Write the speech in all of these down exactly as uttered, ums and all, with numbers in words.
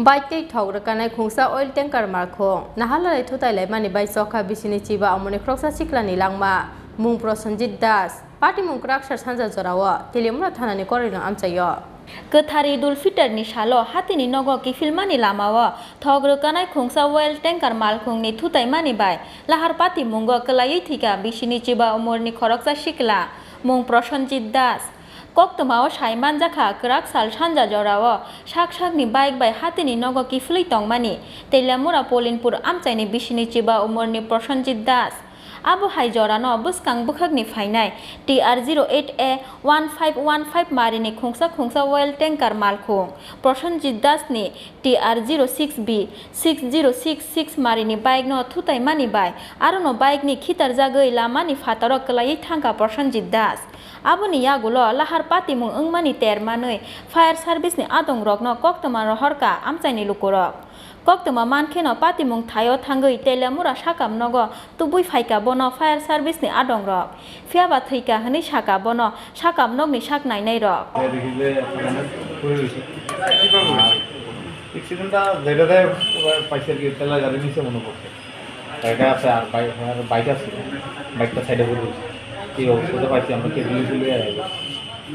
Bike tei thok rwkanai khungsa oil tanker malkhung. Naharlarai thutai laimani bai chokha bisini chiba omorni khoroksa siklani langma. Mung Prosenjit Das. Patimung kwrak sal sanja jorao Teliamura thanani korino amchaio. Kwthar Eid ul Fitr ni salo hatini nogo kiphilmani lamao thok rwkanai khungsa oil tanker malkhungni thutaimani bai lahar patimungo kwlaiwi thwikha bisini chiba omorni khoroksa sikla. Mung Prosenjit Das. Koktwmao sai manjakha, kwrak sal sanja jorao sak sakni bike bai hatini nogo kiphilwi tongmani Teliamura Polinpur amchaini bisini chiba umorni Prosenjit Das. Abo hai jorano bwskang bwkhakni phainai T R zero eight A one five one five marini khungsa khungsa oil tanker malkhung Prosenjit Dasni T R zero six B six zero six six marini bike no thutaimani bai arono bike ni khitarjagwi lamani phataro kwlaiwi thangkha Prosenjit Das. Aboni yagulo lahar patimung wngmani ter manwi fire service ni adongrokno koktwma rohorkha amchaini lukurok. Koktwma mankheno patimung thaio thangwi Teliamura sakam nogo tubui phaikha bono fire service ni adongrok. Phiyaba thwikha hwnwi sakha bono sakam nokni sak nainairok. Accident টা যেটাতে পাইছে আর কি, তেলা গাড়ি নিচে মনে পড়ছে। এটা আছে আর বাইক, আর বাইক আছে, বাইকটা সাইডে করে দিয়েছে। এই অবস্থাতে পাইছি আমরা, কে গুলি গুলি আর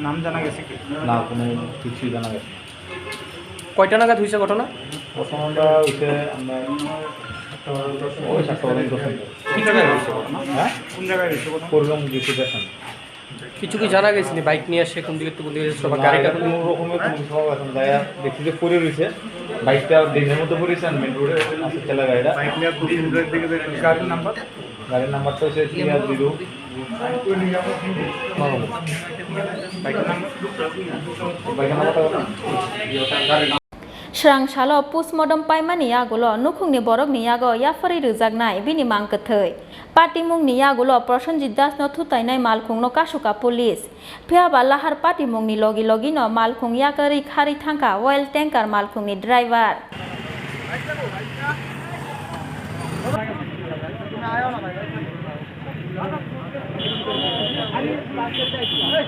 নাম জানা গেছে কি? না, কোনো কিছুই জানা গেছে না। কয়টা নাগাদ হয়েছে ঘটনা? ঘটনাটা হয়েছে আমরা ওই সাতটা বাজে দশ মিনিট। কোন জায়গায় হয়েছে ঘটনা? হ্যাঁ? কোন জায়গায় হয়েছে ঘটনা? করলাম ডিসি স্টেশন। কিছু কি জানা গেছে নি? বাইক নিয়ে আসছে কোন দিকে, কোন দিকে যাচ্ছে, বা না, গাড়িটা এটা কোন দিকে? কোনো রকমের কোনো কিছু পাওয়া গেছে না। যাইয়া দেখছি যে পড়ে রয়েছে, বাইকটা ড্রেনের মধ্যে পড়ে রয়েছে, আর মেইন রোডে আছে ঠেলা গাড়িটা। বাইক নিয়ে কোন দিকে যাচ্ছে? গাড়ির নাম্বার? গাড়ির নাম্বারটা হচ্ছে টি আর জিরো। বাইকের নাম্বার? বাইকের নাম্বারটা বলো। Srang salo postmortem paimani yagulo nukhungni borokni yago yapharwi rwjaknai bini mang kwthwi. Patimungni yagulo Prosenjit Dasno thutainai malkhungno kasuka police. Phiyaba lahar patimungni logi logino malkhung yakarwi kharwi thangkha oil tanker malkhungni driver.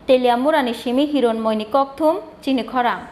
Teliamurani simi Hironmoini kokthum chini khorang.